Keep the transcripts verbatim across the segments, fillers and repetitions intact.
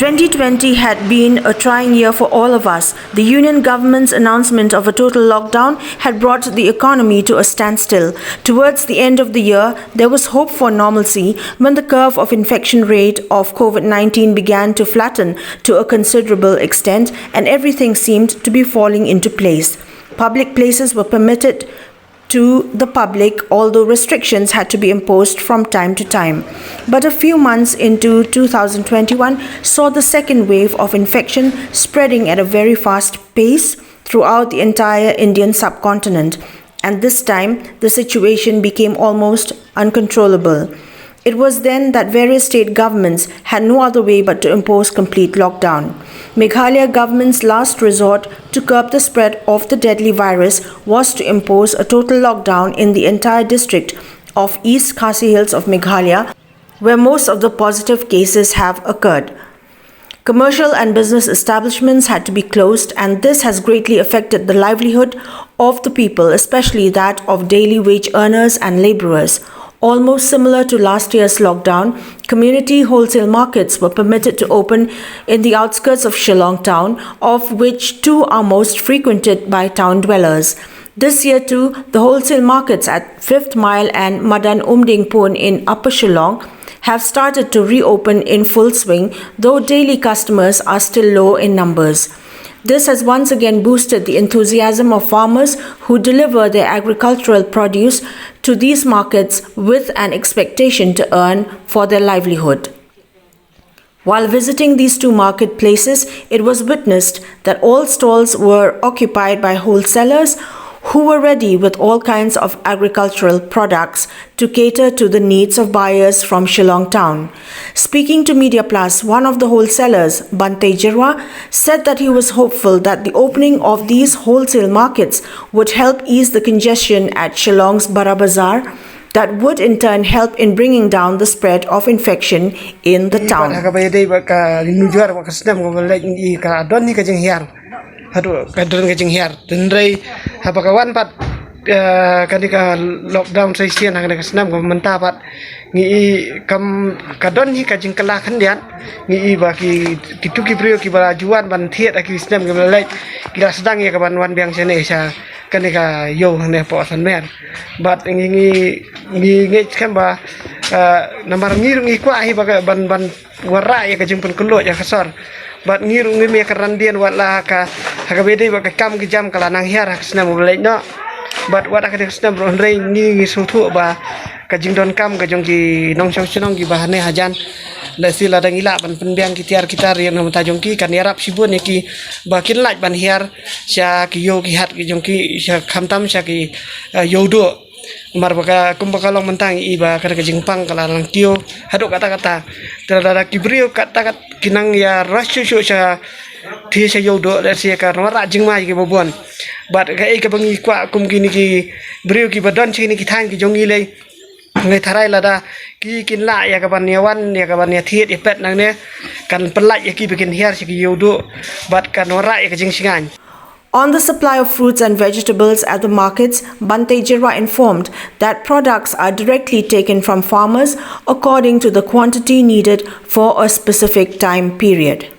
Twenty twenty had been a trying year for all of us. The Union government's announcement of a total lockdown had brought the economy to a standstill. Towards the end of the year, there was hope for normalcy when the curve of infection rate of COVID nineteen began to flatten to a considerable extent and everything seemed to be falling into place. Public places were permitted to the public, although restrictions had to be imposed from time to time. But a few months into two thousand twenty-one saw the second wave of infection spreading at a very fast pace throughout the entire Indian subcontinent, and this time the situation became almost uncontrollable. It was then that various state governments had no other way but to impose complete lockdown. Meghalaya government's last resort to curb the spread of the deadly virus was to impose a total lockdown in the entire district of East Khasi Hills of Meghalaya, where most of the positive cases have occurred. Commercial and business establishments had to be closed, and this has greatly affected the livelihood of the people, especially that of daily wage earners and laborers. Almost similar to last year's lockdown, community wholesale markets were permitted to open in the outskirts of Shillong town, of which two are most frequented by town dwellers. This year, too, the wholesale markets at Fifth Mile and Madan Umdingpur in Upper Shillong have started to reopen in full swing, though daily customers are still low in numbers. This has once again boosted the enthusiasm of farmers who deliver their agricultural produce to these markets with an expectation to earn for their livelihood. While visiting these two marketplaces, it was witnessed that all stalls were occupied by wholesalers who were ready with all kinds of agricultural products to cater to the needs of buyers from Shillong town. Speaking to Media Plus, one of the wholesalers, Bante Jirwa, said that he was hopeful that the opening of these wholesale markets would help ease the congestion at Shillong's Bara Bazar, that would in turn help in bringing down the spread of infection in the town. Ka ba ïadei bad ka ri nujor bad ka snem ka ba leit, i ka don hi ka jinghiar. Haduh ka don ka jinghiar. Hynrei haba ka wan pat, eh, kane ka lockdown session ha kane ka snem ka ba mynta pat, ngi i kam ka don hi ka jingkylla khyndiat. Ngi i ba ki, kitu ki briew ki ba la ju wan ban thied ha ki snem ki ba la leit, ki la sdang ïa ka ban wan biang shane sha kane ka ïew hangne hapoh Sanmer. Bad ngi, ngi, ngi ngeit skhem ba, eh, namar ngi ruh ngi kwah hi ba ka ban, ban wanrah ïa ka jingpynkhlaiñ ïa ka sor. Bad ngi ruh ngim ïa kyrandien wat la ka, ha ka ba ïadei bad ka kam ka jam ka la nang hiar ha ka snem ba la leit noh. Bad wat ha ka dei ka snem ruh hynrei ngi, ngi sngewthuh ba ka jingdonkam ka jong ki nongshong shnong ki ba hane hajan, lehse lada ngi lah ban pynbiang ki tiar ki tar ïa na bynta jong ki, kan ïarap shibun ïa ki ba kin lah ban hiar sha ki ïew ki hat ki jong ki, sha khamtam sha ki, eh, ïew duh. Namar ba ka, kumba ka long mynta ngi i ba ka, ka jingpang ka la lang kiew haduh katta katta. Te lada ki briew katta kat ki nang ïa rush shuh shuh sha, te sha ïew duh, lehse kan wanrah jingma ïa ki ba bun. Bad kaei kaba ngi kwah kum kine ki briew ki ba don sha kine ki thaiñ ki jong ngi lei, ngi tharai lada ki kin lah ïa ka ban ïa wan, ïa ka ban ïa thied ïa peit nangne, kan pynlait ïa ki ba kin hiar sha ki ïew duh bad kan wanrah ïa ka jingshngaiñ. On the supply of fruits and vegetables at the markets, Bante Jirwa informed that products are directly taken from farmers according to the quantity needed for a specific time period.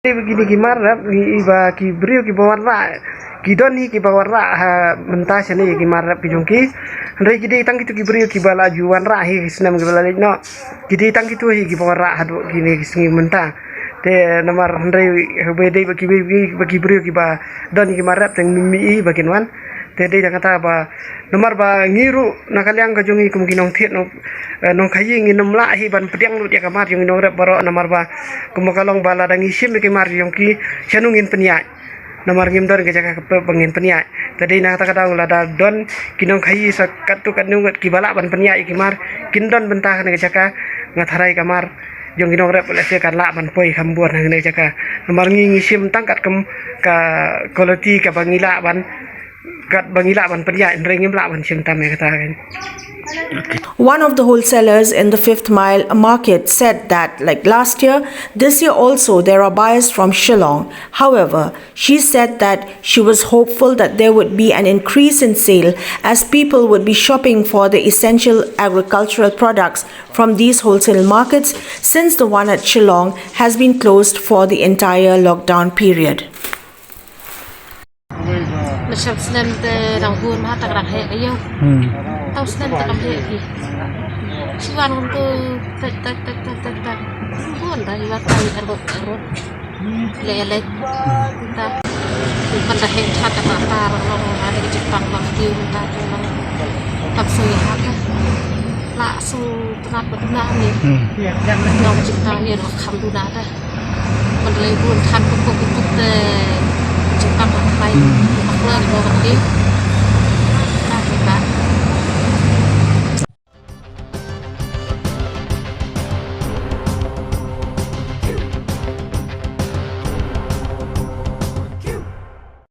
Ba kine ki mar rep, ngi i ba ki briew ki ba wanrah, ki don hi ki ba wanrah ha mynta shane ki mar rep ki jong ki. Hynrei ki dei tang kitu ki briew ki ba la ju wanrah hi ki snem ki ba la leit noh. Ki dei tang kitu hi ki ba wanrah haduh kine ki sngi mynta. Te namar hynrei ba dei ba ki, ba ki briew ki ba don ki mar rep teng mi i ba kin wan. Te dei tang kata ba namar ba ngi ruh na ka liang ka jong ngi kum ki nongthied nong, eh, nongkhaïi ngin ym lah hi ban pdiang lut ïa ka mar jong ngi nongrep baroh namar ba kumba ka long ba lada ngi shim ïa ki mar jong ki shano ngin pynïaid. Namar ngim don ka jaka ka pep ba ngin pynïaid. Te dei na kata ka daw lada don ki nongkhaïi sa katto katne ngut ki ba lah ban pynïaid ïa ki mar, kin don bynta ha kane ka jaka, nga tharai ka mar jong ki nongrep lehse kan lah ban poi kham bun ha kane ka jaka. Namar ngi ngi shim tang katkum ka quality kaba ngi lah ban Kat ba ngi lah ban pynïaid, hynrei ngim lah ban shim tam ïa kata kan. One of the wholesalers in the Fifth Mile Market said that, like last year, this year also there are buyers from Shillong. However, she said that she was hopeful that there would be an increase in sale as people would be shopping for the essential agricultural products from these wholesale markets, since the one at Shillong has been closed for the entire lockdown period. Mynshem snem te dang bun ma, ta ka dang heh ka ïew. Hmm. Tau snem te kam heh ki. Shi wan kum tu, tek, tek, tek, tek, tek, tek. Bun da, i wat ta i arot, arot. Le, le. Ta. Ban da heh chat ka ta, ta, long, long, ada ka jingpang, long, tiu, ta, ta, long. Tam sui ha ka. La su, tnat, tnat ni. Hmm. Long jingpang, ïa, long, kham du na ta. Ban da lei bun than puk puk puk puk te jingpang la thlai. Hmm. Bak la ni ba ban dei.